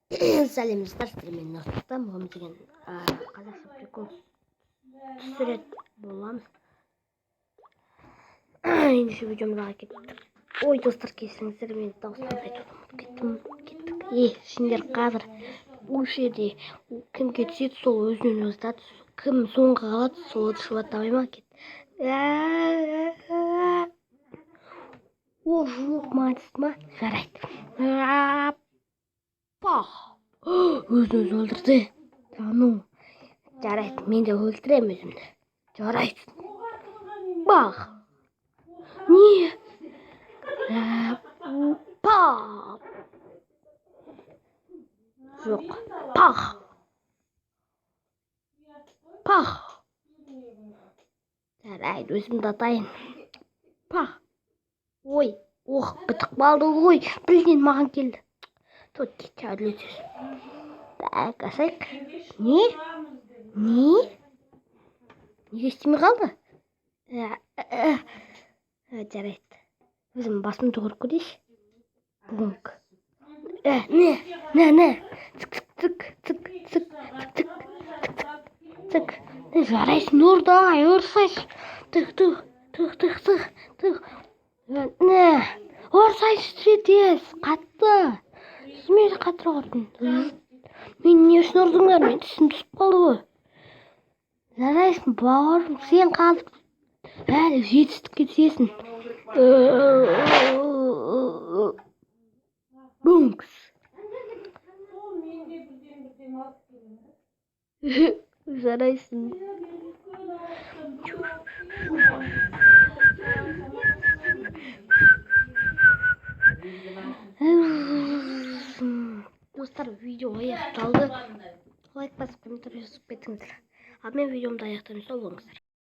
Сәлем, достар! Сіздермен Нұрсұлтан. Бүгін деген қазақша прикол түсіретін боламыз. Ендеше видеомызға кеттік. Ой, достар, кешіріңіздер, мен дауыстан айтуды ұмытып кеттім. Кеттік. Е, сендер қазір осы жерде кімге түседі, сол өзінен өзі ұтады. Кім соңғы қалады, сол ұтып. Давай ма, кет. О, жоқ, маған түсті ма? Жарайды. Пах, өзін өзі өлтірді. Да ну! Жарайды, мен де өлтіремін өзімді. Жарайды, бах! Не, пах! Жоқ, пах, пах! Жарайды, өзімді атайын. Пах! Ой, ох, бітіп қалды ғой. Бірден маған келді. Тут кетші, әділетсіз. Так, ашайық. Не, не, неге істемей қалды? Жарайды, өзім басымды көріп көрейінші бүгінгі. Не, не, не, цік, цік, цік, цік, цік, цік, цік, цік, цік. Жарайсың, ұрдай, ұрсайшы. Тых, тых, тых, тых, тых, тых. Не, ұрсайшы, тез, қатты. Мен қаттырақ ұрдым. Мен не үшін ұрдыңдар? Мен тісім түсіп қалды ғой. Жарайсың, бауырым, сен қазір әлі жетістікке түсесің. Бумс! Сол мен де бірден бірден алып келемін. Жарайсың. Үлкен алып. Достар, видео аяқталды. Лайк басып, комментарий жазып кетіңіздер. Ал мен видеомды аяқтаймын. Сау болыңыздар.